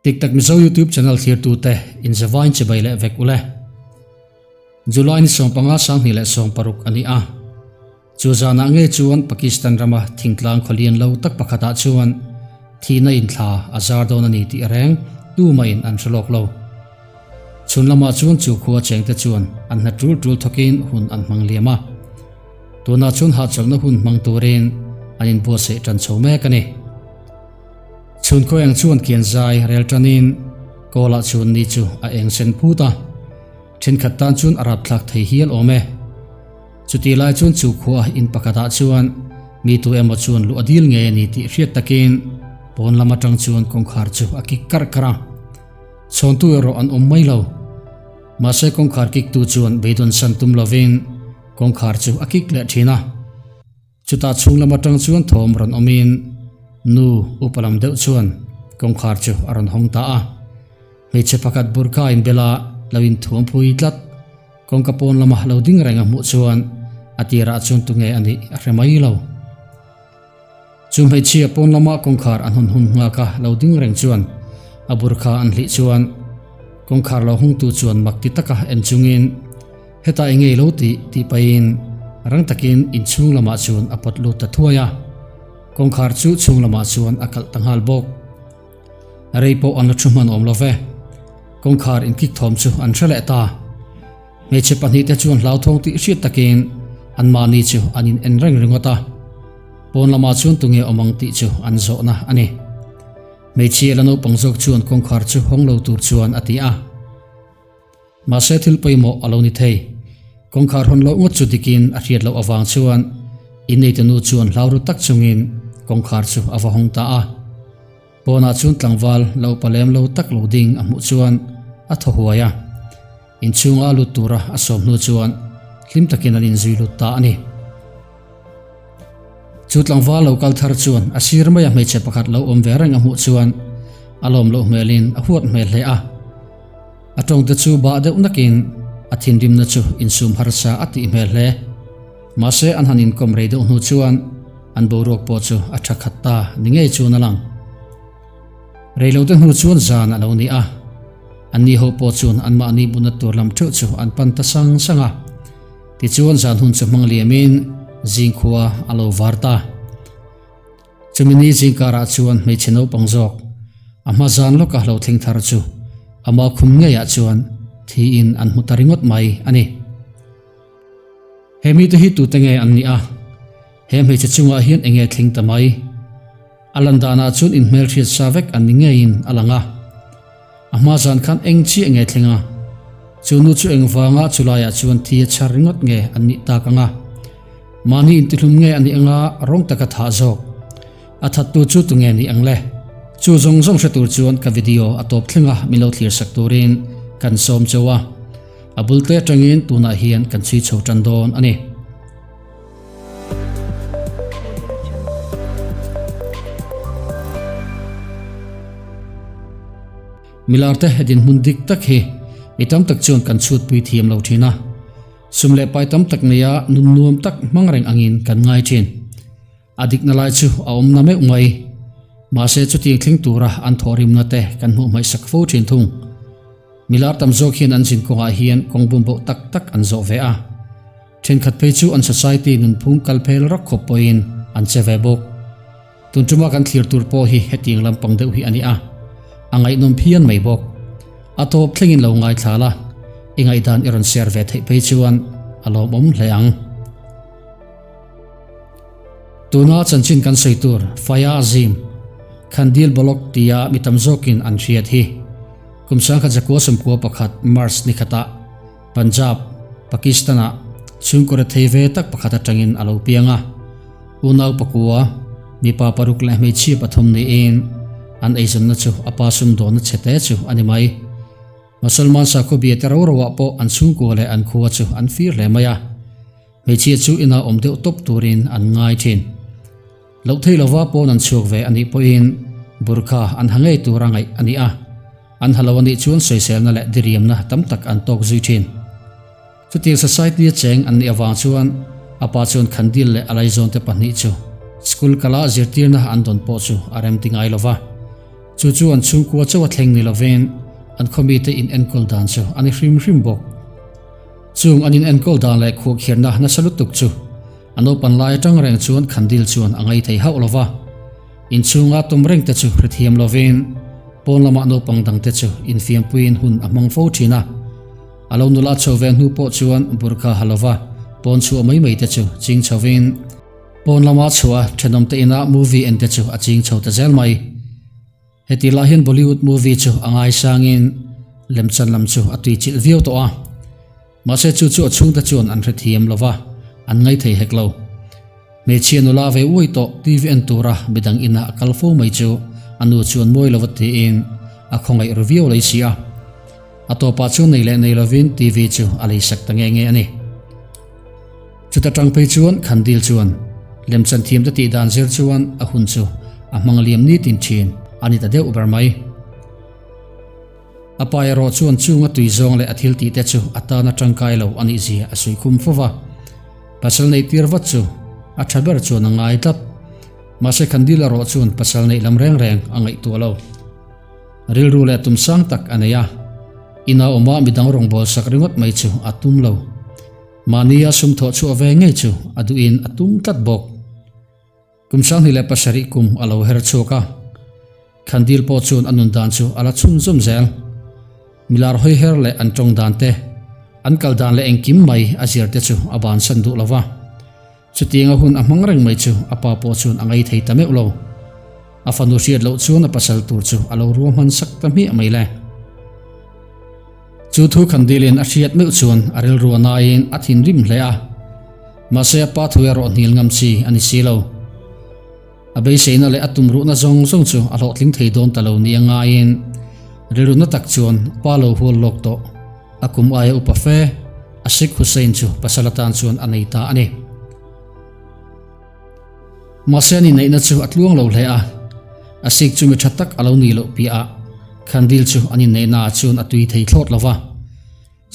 Tik tak Mizo YouTube channel thlirtute inzavain chibai leh vek ule. July ni 15 2026 a ni a. Chu zanah ngei chuan Pakistan rama thingtlang khawlian lo tak pakhatah chuan thihna inthla a zar dawn a ni tih reng tumahin an hre lawk lo. Chhun lamah chuan chu khua chengte chuan an hna tul tul thawkin hun an hmang liam a. Tunah chuan hahchawlhna hun hmang turin an inbuatsaih tan chho mek a ni. Chhun khaw eng chuan kian zai rel tanin kawlah chuan ni chu a eng sen phut a, thenkhat tan chuan a rapthlak thei hial awm e. Chutih lai chuan chu khua in pakhatah chuan mi tu emaw chuan luh a dil ngei a ni tih hriat takin pawn lam atang chuan kawngkhar chu a kik karh karh a. Chhawntu erawh an awm mai lo. Mahse kawngkhar kiktu chuan beidawn san tum lovin kawngkhar chu a kik leh thin a. Chutah chhung lam atang chuan thawm rawn awmin nu upa lam deuh chuan kawngkhar chu a rawn hawng ta a. Hmeichhe pakhat burkha inbela lo inthuam phui tlat kawngka pawn lama lo ding reng a hmuh chuan a tirah chuan tunge a nih a hre mai lo. Chu hmeichhia pawn lama kawngkhar an hawn hun nghak a lo ding reng chuan a burkha an hlih chuan kawngkhar lo hungtu chuan mak ti taka en chungin Hetah i ngei lo tih tih pahin rang takin inchhung lamah chuan a pawt lut ta thuai a, kawngkhar chu chhung lamah chuan a kalh ta nghal bawk. Rei pawh an la thu hman awm lo ve. Kawngkhar inkik thawm chu an hre leh ta. Hmeichhe pahnihte chuan hlauthawng tih hriat takin anmahni chu an in en reng ringawt a, pawn lamah chuan tunge awm ang tih chu an zawhna a ni. Hmeichhia la naupang zawk chuan kawngkhar chu hawng lo tur chuan a ti a. Mahse thil pawimawh a lo ni thei. Kawngkhar hawn loh ngawt chu dikin a hriat loh avang chuan inneite nu chuan hlau ru tak chungin kawngkhar chu a va hawng ta a. Pawnah chuan tlangval lo upa lem lo tak lo ding a hmuh chuan a thaw huai a. Inchhunga a lut tura a sawm hnu chuan hlim takin an inzui lut ta a ni. Chu tlangval lo kal thar chuan a sir maia hmeichhe pakhat lo awm ve reng a hmuh chuan a lawm loh hmelin a huat hmel hle a. A tawngte chu bah deuh nakin a thinrimna chu insum harsa a tih hmel hle. Mahse an han inkawm rei deuh hnu chuan an boruak pawh chu a tha khat ta ni ngei chuan a lang. Reilote hnu chuan zan a lo ni a, anni ho pawh chuan anmahni bunna tur lam theuh chu an pan ta sang sang a. Tichuan zan hun chu hmang liamin zingkhua a lo var ta. Chumi ni zingkarah chuan hmeichhe naupang zawk, a hma zan lawka lo thleng thar chu ama khum ngeiah chuan thiin an hmu ta ringawt mai a ni. He mite hi tute nge an nih a? He hmeichhe chungah hian enge thleng ta mai? A lan danah chuan inhmelhriat sa vek an ni ngeiin a lang a. A hma zan khan eng chiah nge thleng a? Chu nu chu engvanga chulaiah chuan thi a chhar ringawt nge an nih tak ang a? Mahni intihlum nge a nih anga rawng taka thah zawk? A thattu chu tunge nih ang le? Chu zawng zawng hre tur chuan ka video a tawp thleng a min lo thlir sak turin kan sawm cheu a. A bul te atangin tunah hian kan chhui chho tan dawn a ni. Milarte dinhmun dik tak hi mi tam tak chuan kan chhutpui thiam lo thin a. Sum leh pai tam tak neia nun nuam tak hmang reng angin kan ngai thin. A dikna lai chu a awm na meuh mai. Mahse chutiang thleng tura an thawhrimna te kan hmuh hmaihsak fo thin thung. Milar tam zawk hian an zin kawngah hian kawng bumboh tak tak an zawh ve a. Thenkhat phei chu an society nunphung kal phel rak khawp pawhin an che ve bawk. Tun tuma kan thlir tur pawh hi hetiang lampang deuh hi a ni a, a ngaihnawm phian mai bawk. A tawp thlengin lo ngaithla la, i ngaihdan i rawn share ve theih phei chuan a lawmawm hle ang. Tuna chanchin kan sawi tur Faya Azim, Khandil Bolok tia mi tam zawkin an hriat hi kum 1991 March ni khatah Punjab, Pakistan-ah chhungkaw rethei ve tak pakhat atangin a lo piang a. Unau pakua, mipa paruk leh hmeichhia pathum niin an eizawnna chu a pa sumdawnna chhe te chu a ni mai. Mosolman sakhaw bia te ro roah pawh an chhungkua leh an khua chu an fir hle mai a. Hmeichhia chu inah awm deuh tawp turin an ngai thin. Loh thei lova pawn an chhuak ve a nih pawhin burkha an ha ngei tura ngaih a ni a, an ha lo a nih chuan sawiselna leh diriamna tam tak an tawk zui thin. Chutiang society a cheng an nih avang chuan a pa chuan Khandil leh a laizawnte pahnih chu school kala zirtirna an dawn pawh chu a rem ti ngai lova. Chu chu an chhungkua chauh a thleng ni lovin an khaw mite in enkawl dan chu a ni hrim hrim bawk. Chung an in enkawl dan leh khuahkhirna nasa lutuk chu a naupan lai atang reng chuan Khandil chuan a ngaithei hauh lo va. Inchhunga tum reng te chu hrethiam lovin pawn lamah naupang dangte chu infiampuiin hun a hmang fo thin a. A lo nula chho ve hnu pawh chuan burkha ha lova pawn chhuah mai mai te chu ching chhovin pawn lama chhuah a thenawmte ina movie en te chu a ching chho ta zel mai. Heti lah hian Bollywood movie chu a ngaisangin lemchan lam chu a tuichilh viau tawh a. Mahse chu chu a chhungte chuan an hrethiam lo va, an ngaithei hek lo. Hmeichhia nula ve uai tawh TV en tura midang ina a kal fo mai chu a nu chuan mawi lova tiin a khawngaih ru viau lei si a. A tawpah chuan nei leh nei lovin TV chu a leisak ta nge nge a ni. Chuta tang phei chuan Khandil chuan lemchan thiamte tih dan zir chuan a hun chu a hmang liam nitin thin a ni ta deuh ber mai. A pa erawh chuan chunga tui zawng leh a thil tih te chu a tana tangkai lo a nih zia a sawi khum fo va. Pasal neih tir vat chu a tha ber chuan a ngai tlat. Mahse Khandil erawh chuan pasal neih lam reng reng a ngaihtuah lo. Rilru leh tum sang tak a nei a, ina awma midang rawngbâwl sak ringawt mai chu a tum lo. Mahnia sum thawh chhuah ve ngei chu a duhin a tum tlat bawk. Kum 2007 kum a lo her chhuak a, Khandil pawh chuan a nun dan chu a la chhunzawm zel. Milar hawi her leh an tawng dan te, an kal dan leh engkim mai a zir te chu a bansan duh lo va. Chutianga hun a hmang reng mai chu a pa pawh chuan a ngei thei ta meuh lo. A fanu hriat loh chuan a pasal tur chu a lo ruahman sak ta hmiah mai le. Chu thu Khandilin a hriat meuh chuan a rilru a naiin a thinrim hle a. Mahse a pa thu erawh hnial ngam chi a ni si lo. A beiseina leh a tumruhna zawng zawng chu a hlawhtling thei dawn ta lo ni a ngaiin rilru na tak chuan pa lo hual lawk tawh. A kum aia upa fe, Asik Hussain chu pasal atan chuan a nei ta a ni. Mahse an inneihna chu a tluang lo hle a, Asik chu mi tha tak a lo nih loh piahah Khandil chu an inneihnaah chuan a tui thei thlawt lo va.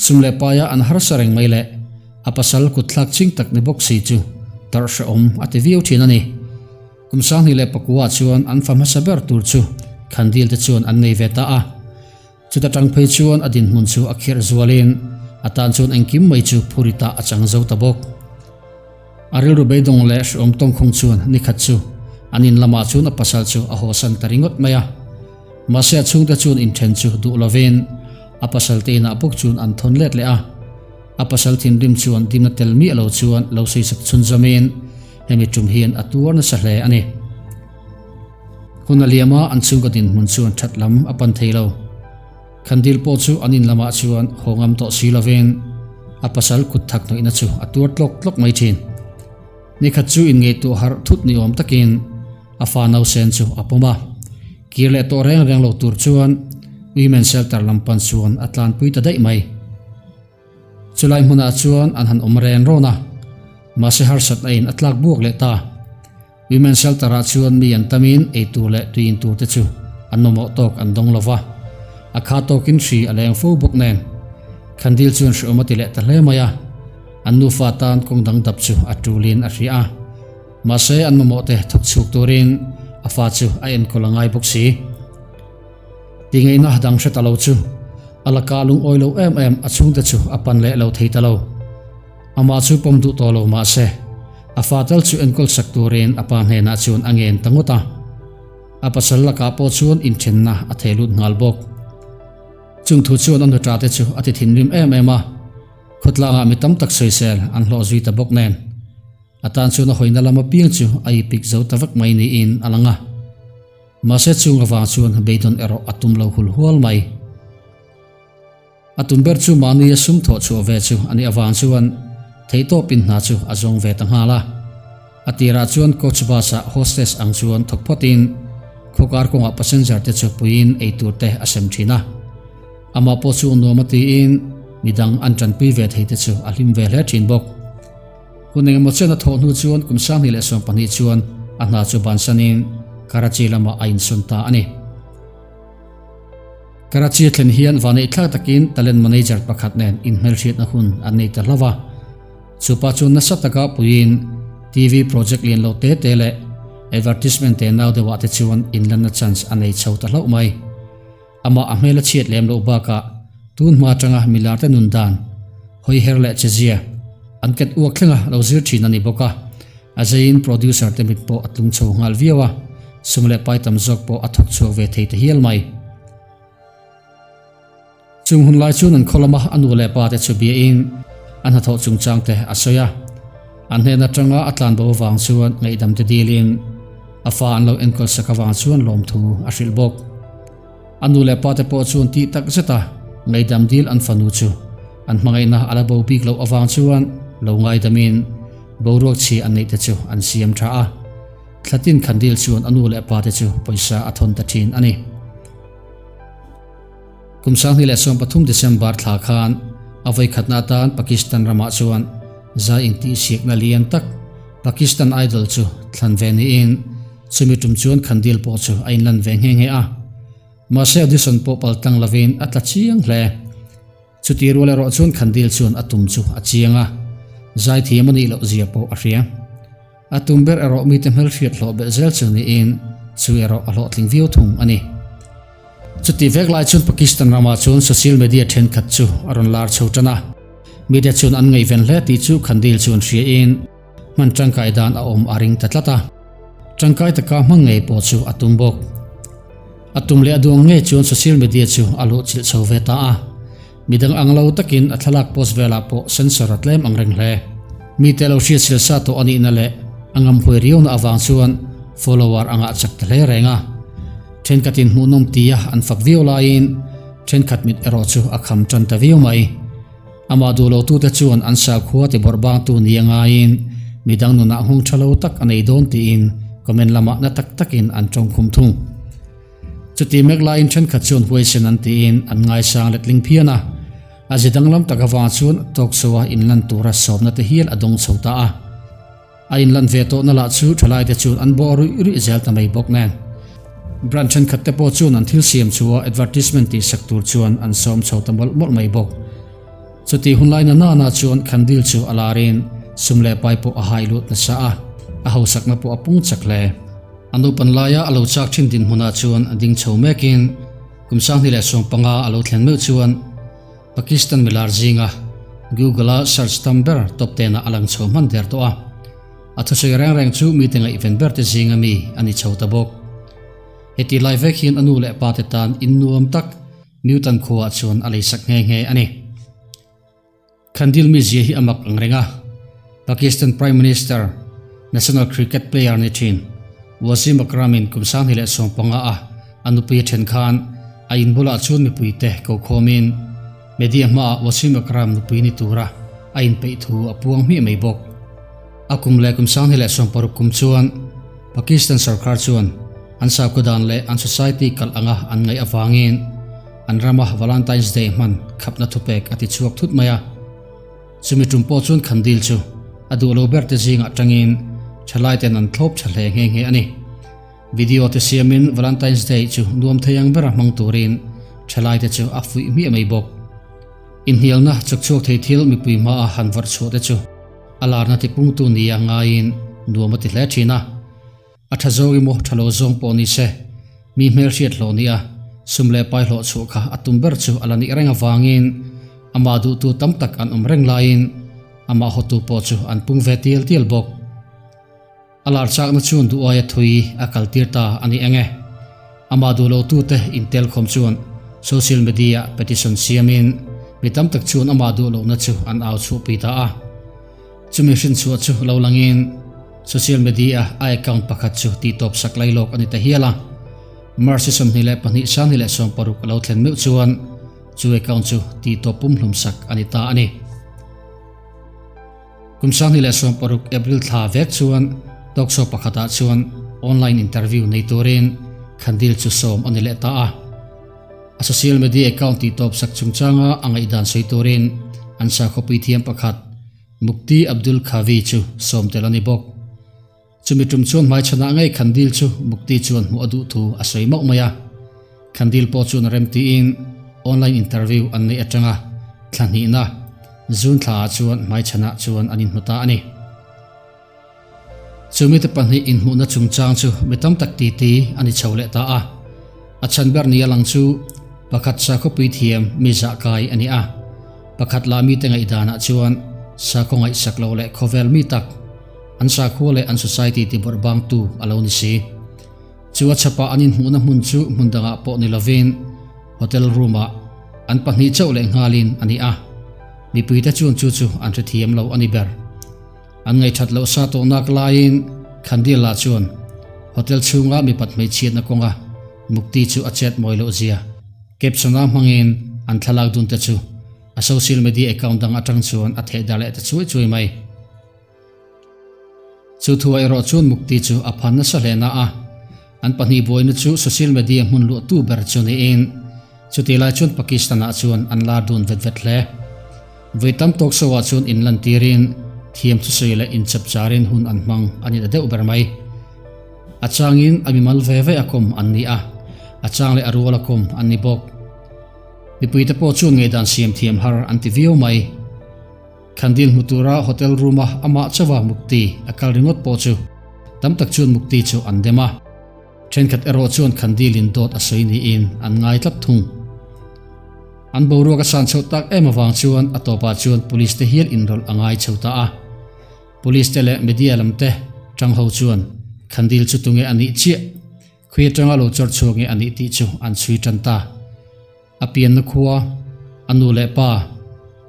Sum leh paia an harsa reng mai leh a pasal kutthlak ching tak ni bawk si chu tarh hrehawm a ti viau thin a ni. Kum 2009 chuan an fa hmasa ber tur chu Khandil te chuan an nei ve ta a. Chuta tang phei chuan a dinhmun chu a khirh zualin a tan chuan engkim mai chu phuritah a chang zo ta bawk. A rilru beidawng leh hrehawm tawngkhung chuan nikhat chu an in lamah chuan a pasal chu a hawsan ta ringawt mai a. Mahse a chhungte chuan inthen chu duh lovin a pasal te inah bawk chuan an thawn let leh a. A pasal thinrim chuan dimna tel miah lo chuan lo sawisak chhunzawmin hemi tum hian a tuar nasa hle a ni. Hun a liam a, an chhungkaw dinhmun chuan that lam a pan thei lo. Khandil pawh chu an in lamah chuan haw ngam tawh si lovin a pasal kut thak hnawihna chu a tuar tlawk tlawk mai thin. Nikhat chu inngeihtuah harh thut ni awm takin a fa nausen chu a pawm a. Kir leh tawh reng reng lo tur chuan Women Shelter lam pan chuan a tlanpui ta daih mai. Chulai hmunah chuan an han awm ren rawn a, mahse harsatna in a tlak buak leh ta. Women Shelter ah chuan mi an tamin ei tur leh tui in tur te chu an mamawh tawk an dawng lo va, a kha tawkin hri a leng fo bawk nen. Khandil chuan hriawm a ti leh ta hle mai a, an nufa tan kawng dang dap chu a tulin a hria a, mahse an mamawh te thawk chhuk turin a fa chu a enkawl a ngai bawk si. Tingeihna dang hre ta lo chu a laka lungawi lo em em a chhungte chu a pan leh lo thei ta lo. Amah chu pawm duh tawh lo mah se, a fa tal chu enkawl sak turin a pa hnenah chuan a ngen ta ngawt a. A pasal lakah pawh chuan inthenna a thei lut nghal bawk. Chung thu chuan a nuṭa te chu a ti thinrim em em a, khawtlangah mi tam tak sawisel an hlawh zui ta bawk nen. A tan chuan a hawina lam apiang chu a ipik zo ta vek mai niin a lang a. Mahse chung avang chuan beidawn erawh a tum lo hul hual mai. A tum ber chu mahni a sum thawh chhuah ve chu a nih avang chuan theihtawpin hna chu a zawng ve ta nghal a. A tirah chuan coach bus ah hostess ang chuan thawk phawtin khawkar kawngah passenger te chu puiin eitur te a sem thin a. Amah pawh chu nuam a tiin midang an tanpui ve thei te chu a hlim ve hle thin bawk. Hun engemaw chen a thawh hnu chuan kum 2020 chuan a hna chu bansanin Karachi lamah a insawn ta a ni. Karachi a thlen hian vaneihthlak takin talent manager pakhat nen inhmelhriatna hun an nei ta hlauh a. Chupa chuan nasa taka puiin TV project lian lo te te leh Advertisement te nau deuhah te chuan inlanna chance a nei chho ta hlauh mai. Amah a hmel a chhiat lem loh bakah tun hma atanga milar te nun dan, hawi her leh che zia an ket uak thlenga lo zir thin a ni bawk a. A zeiin producer te mit pawh a tlung chho nghal viau a, sum leh pai tam zawk pawh a thawk chhuak ve thei ta hial mai. Chung hun lai chuan an khaw lama a nu leh pa te chu biain a hnathawh chungchang te a sawi a. An hnen atanga a tlan bo avang chuan ngaihdam te dilin a fa an lo enkawl sak avang chuan lawmthu a hrilh bawk. A nu leh pa te pawh chuan tih tak zeta ngaihdam dil an fanu chu an hmangaihna a la bo bik loh avang chuan lo ngaidamin boruak chhia an neih te chu an siam tha a. Thlatin Khandil chuan a nu leh pa te chu pawisa a thawn ta thin a ni. Kum 2013 December thla khan a vawikhatna atan Pakistan ramah chuan zai intihsiakna lian tak Pakistan Idol chu thlan ve niin chumi tum chuan Khandil pawh chu a inlan ve nghe nghe a. Mahse audition pawh paltlang lovin a tla chiang hle. Chuti rual erawh chuan Khandil chuan a tum chu a chiang a, zaithiam a nih loh zia pawh a hria. A tum ber erawh mite hmelhriat hlawh belh zel chu niin chu erawh a hlawhtling viau thung a ni. Chuti vek lai chuan Pakistan ramah chuan social media thenkhat chu a rawn lar chho tan a, media chuan an ngaihven hle tih chu Khandil chuan hriain hman tangkai dan a awm a ring ta tlat a, tangkai taka hmang ngei pawh chu a tum bawk. A tum leh a duang ngei chuan social media chu a luhchilh chho ve ta a. Midang ang lo takin a thlalak post velah pawh sensor a tlem ang reng hle. Mite lo hriat sil sa tawh a nihna leh a ngamhuai riauna avang chuan follower a ngah chak ta hle reng a. Thenkhatin hmuhnawm tia an fak viau laiin thenkhat mit erawh chu a kham tan ta viau mai. Amah duh lotute chuan an sakhua ti bawrh bangtu ni a ngaiin midang nunah nghawng tha lo tak a nei dawn tiin comment lamah na tak takin an tawngkhum thung. Chuti mek laiin thenkhat chuan huaisen an tiin an ngaisang letling phian a, a zi danglam tak avang chuan talk show a inlan tura sawmna te hial a dawng chho ta a. A inlan ve tawhna lah chu thalaite chuan an bawh ruih ruih zel ta mai bawk nen. Brand thenkhat te pawh chuan an thil siam chu a advertisement tih sak tur chuan an sawm chho ta mawlh mawlh mai bawk. Chuti hunlai na nana chuan Khandil chu a larin sum leh pai pawh a hai lut nasa a, a hausakna pawh a pung chak hle. A nupan laia a lo chak thin dinhmunah chuan a ding chho mekin kum 2015 a lo thlen meuh chuan Pakistan milar zinga Google-a search tam ber top ten-ah a lang chho hman der tawh a. A thusawi reng reng chu mite ngaihven ber te zinga mi a ni chho ta bawk. Heti lai vek hian a nu leh pa te tan in nuam tak Newton khuaah chuan a leisak nghe nghe a ni. Khandil mizia hi a mak ang reng a, Pakistan Prime Minister, national cricket player ni thin Wasim Akram-in kum 2015 a a nupui a then khan a in bulah chuan mipuite ko khawmin media hmaah Wasim Akram nupui ni tura a inpeih thu a puang hmiah mai bawk. A kum leh kum 2016 kum chuan Pakistan sorkar chuan an sakhaw dan leh an society kalh anga an ngaih avangin An rama Valentine's Day hman khapna thupek a ti chhuak thut mai a. Chumi tum pawh chuan Khandil chu a duh lo ber te zingah tangin thalaiten an thlawp tha hle nghe nghe a ni. Video te siamin Valentine's Day chu nuam thei ang bera hmang turin thalaite chu a fuih hmiah mai bawk. Inhnialna chawk chhuak thei thil mipui hmaa han vawrh chhuah te chu a larna tipungtu nia ngaiin nuam a ti hle thin a. A tha zawng emaw tha lo zawng pawh ni se, mi hmelhriat hlawh nia sum leh pai hlawh chhuah kha a tum ber chu a la nih reng avangin amah duhtu tam tak an awm reng laiin amah hawtu pawh chu an pung ve tial tial bawk. A lar chakna chuan duh aia thui a kal tir ta a ni eng e. Amah duh lotute intelkhawm chuan social media petition siamin mi tam tak chuan amah duh lohna chu an au chhuahpui ta a. Chumi hrinchhuah chu lo langin social media a account pakhat chu tihtawp sak lai lawk a ni ta hial a. March 22 2016 a lo thlen meuh chuan chu account chu tihtawp pumhlum sak a ni ta a ni. Kum 2016 April thla vek chuan talk show pakhatah chuan online interview nei turin Khandil chu sawm a ni leh ta a. A social media account tihtawp sak chungchanga a ngaihdan sawi turin an sakhawpui thiam pakhat Mukti Abdul Qavi chu sawm tel a ni bawk. Chumi tum chuan hmaichhanah ngei Khandil chu Mukti chuan hmuh a duh thu a sawi mauh mai a. Khandil pawh chuan rem tiin online interview an neih atanga thla hnihna June thlaah chuan hmaichhanah chuan an inhmu ta a ni. Chu mite pahnih inhmuhna chungchang chu mi tam tak titi a ni chho leh ta a. A chhan ber nia lang chu pakhat sakhawpui thiam mi zahkai a ni a, pakhat lah mite ngaihdanah chuan sakhaw ngaihsak lo leh khawvel mi tak, an sakhua leh an society tibawrh bangtu a lo ni si. Chu a chhapah an inhmuhna hmun chu hmun dangah pawh ni lovin hotel room-ah an pahnih chauh leh nghalin a ni a, mipuite chuan chu chu an hrethiam lo a ni ber. An ngaihthat loh sa tawh nak laiin Khandila chuan hotel chhunga mipat hmeichhiatna kawnga Mukti chu a chet mawi loh zia caption-a hmangin an thlalak dun te chu a social media account dang atang chuan a theh darh leh ta chuai chuai mai. Chu thuah erawh chuan Mukti chu a phan nasa hle na a, an pahnih buaina chu social media hmun luahtu ber chu niin chutih lai chuan Pakistan-ah chuan an lar dun vet vet hle. Vawi tam tawk so ah chuan in lantirin thiam thusawi leh inchapcharin hun an hmang a ni ta deuh ber mai. A changin a mimal ve ve a kawm an ni a, a chang leh a rual a kawm an ni bawk. Mipuite pawh chuan ngeidan siam thiam har an ti viau mai. Khandil hmu tura hotel room a amah chauha Mukti a kal ringawt pawh chu tam tak chuan Mukti chu an dem a. Thenkhat erawh chuan Khandilin dawt a sawi niin an ngai tlat thung. An boruak a san chhoh tak em avang chuan a tawpah chuan police te hial inrawlh a ngai chho ta a. Police te leh media lam te tang ho chuan Khandil chu tunge a nih chiah, khui atanga lo chawr chhuak nge a nih tih chu an chhui tan ta. A pianna khua, a nu leh pa,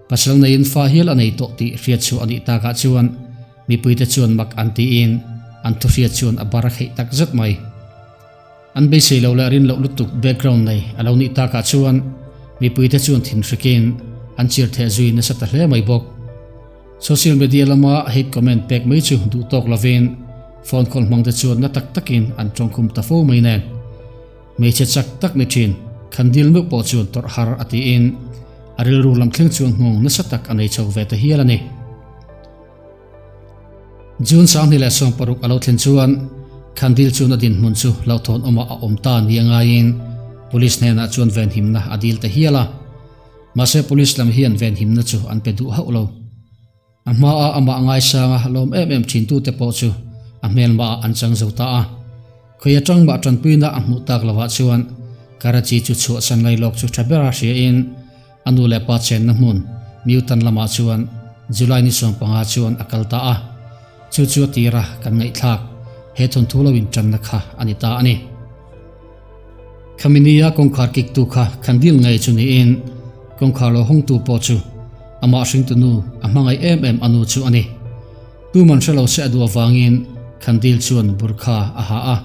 pasal neiin fa hial a nei tawh tih hriat chhuah a nih takah chuan mipuite chuan mak an tiin an thuhriat chuan a bar a kheih tak zet mai. An beisei lo leh rin loh lutuk background nei a lo nih takah chuan mipuite chuan thinhrikin an chir theh zui nasa ta hle mai bawk. Social media lama hate comment pek mai chu duh tawk lovin phone call hmangte chuan na tak takin an tawngkhum ta fo mai nen. Hmeichhe chak tak ni thin Khandil meuh pawh chuan tawrh har a tiin a rilru lam thleng chuan nghawng nasa tak a nei chho ve ta hial a ni. June 2016 a lo thlen chuan Khandil chuan a dinhmun chu hlauhthawn awmah a awm ta ni a ngaiin Police hnenah chuan venhimna a dil ta hial a. Mahse Police lam hian venhimna chu an pe duh hauh lo. A hmaa amah ngaisanga lawm em em thintute pawh chu a hmelmahah an chang zo ta a. Khawi atang mah tanpuina a hmuh tak lovah chuan Karachi chu chhuahsan lai lawk chu tha bera hriain a nu leh pa chenna hmun Multan lamah chuan July ni 15 chuan a kal ta a. Chu chu a tira kan ngaihthlak he thawnthu lo intanna kha a ni ta a ni. Khami nia kawngkhar kiktu kha Khandil ngei chu niin kawngkhar lo hawngtu pawh chu amah hringtu nu a hmangaih em em a nu chu a ni. Tuman hre lo se a duh avangin Khandil chuan burkha a ha a.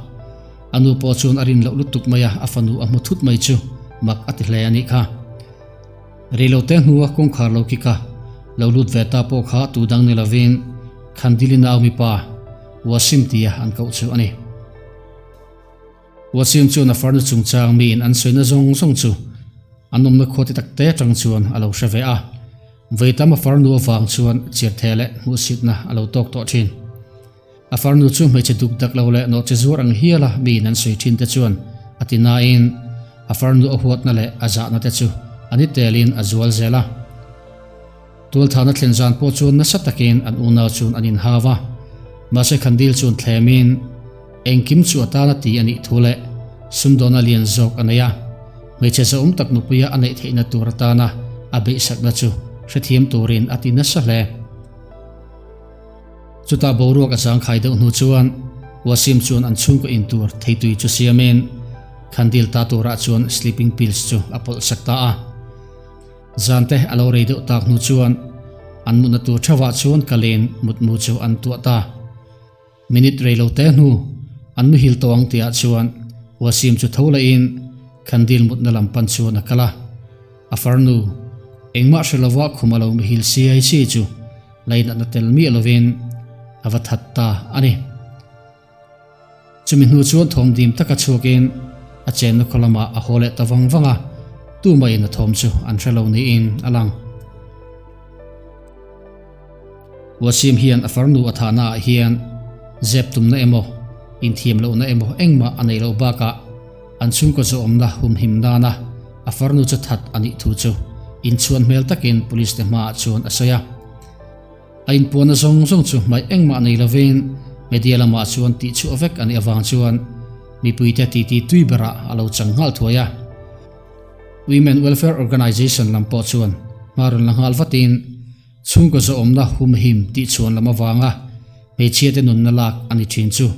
A nu pawh chuan a rin loh lutuk mai a, a fanu a hmu thut mai chu mak a ti hle a nih kha. Reilote hnua kawngkhar lo kik a, lo lut ve ta pawh kha tu dang ni lovin Khandili nau mipa Wasim tia an koh chu a ni. Wasim chuan a farnu chungchang miin an sawina zawng zawng chu an awmna khua ti takte atang chuan a lo hre ve a. Vawi tam a farnu avang chuan chirtheh leh hmuhsitna a lo tawk tawh thin. A farnu chu hmeichhe duk dak lo leh nawhchi zuar ang hiala miin an sawi thin te chuan a ti nain a farnu a huatna leh a zahna te chu a ni telin a zual zel a. Tualthahna thlen zan pawh chuan nasa takin an unau chuan an inhau a, mahse Khandil chuan thlemin engkim chu a tana ti a nih thu leh sumdawna lian zawk a nei a, hmeichhe zahawm tak nupuia a neih theihna tur atana a beihsakna chu hrethiam turin a ti nasa hle. Chutah boruak a zangkhai deuh hnu chuan Wasim chuan an chhungkaw in tur theitui chu siamin Khandil ta turah chuan sleeping pills chu a pawlh sak ta a. Zante a lo rei deuh tak hnu chuan an mutna tur theuhah chuan kalin mutmu chu an tuah ta. Minute rei lo te hnu an muhil tawh ang tihah chuan Wasim chu tho lahin Khandil mutna lam pan chuan a kal a. A farnu, engmah hre lova khum a lo muhil siai siai chu lainatna tel miah lovin a va that ta a ni. Chumi hnu chuan thawm dim taka chhuakin a chenna khaw lamah a haw leh ta vang vang a, tumahin a thawm chu an hre lo niin a lang. Wasim hian a farnu a thahna ah hian zep tumna emaw, inthiam lohna emaw engmah a nei loh bakah an chhungkaw zawhawmna humhim nana a farnu chu that a nih thu chu inchhuan hmel takin police te hmaah chuan a sawi a. A inpuanna zawng zawng chu hmaih engmah nei lovin Media lamah chuan tihchhuah vek a nih avang chuan mipuite titi tui berah a lo chang nghal thuai a. Women Welfare Organisation lam pawh chuan hma rawn la nghal vatin chhungkaw zawhawmna humhim tihchhuan lam avanga hmeichhiate nunna lak a ni thin chu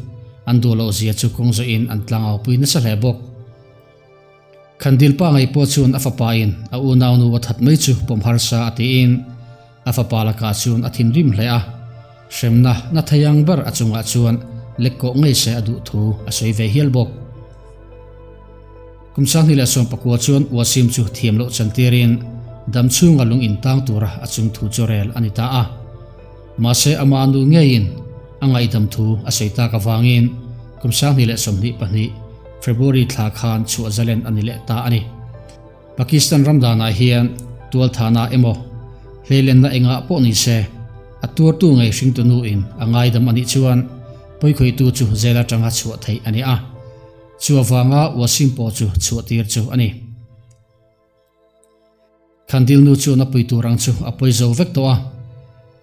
an duh loh zia chu kawng zawhin an tlangaupui nasa hle bawk. Khandil pa ngei pawh chuan a fapa in a unaunu a that mai chu pawm harsa a tiin a fapa lakah chuan a thinrim hle a, hremna na thei ang ber a chungah chuan lek kawh ngei se a duh thu a sawi ve hial bawk. Kum 2019 chuan Wasim chu thiam loh chantirin dam chhunga lung in tang tura a chung thu chu rel a ni ta a. Mahse ama nu ngeiin a ngaihdam thu a sawi tak avangin kum 2022 February thla khan chhuah zalen a ni leh ta a ni. Pakistan ram danah hian tualthahna emaw hleilenna engah pawh ni se a tuartu ngei hringtu nuin a ngaidam a nih chuan pawikhawihtu chu jail atanga chhuah theih a ni a, chu avanga Wasim pawh chu chhuahtir chu a ni. Khandil nu chuan a pui tur ang chu a pawi zo vek tawh a,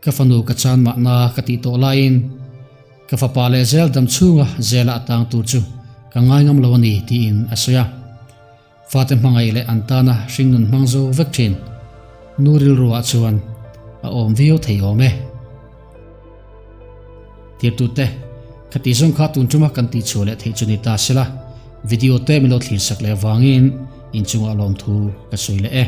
ka fanu ka chan mahna ka tih tawh laiin ka fapa leh zel dam chhunga zela a tang tur chu ka ngai ngam lo a ni tiin a sawi a. Fate hmangaih leh an tana hringnun hmang zo vek thin nu rilruah chuan a awm viau thei awm e. Tirtute, khati zawng kha tun tuma kan tihchhuah leh theih chu ni ta sela, video te min lo thlir sak leh avangin inchungah lawmthu ka sawi leh e.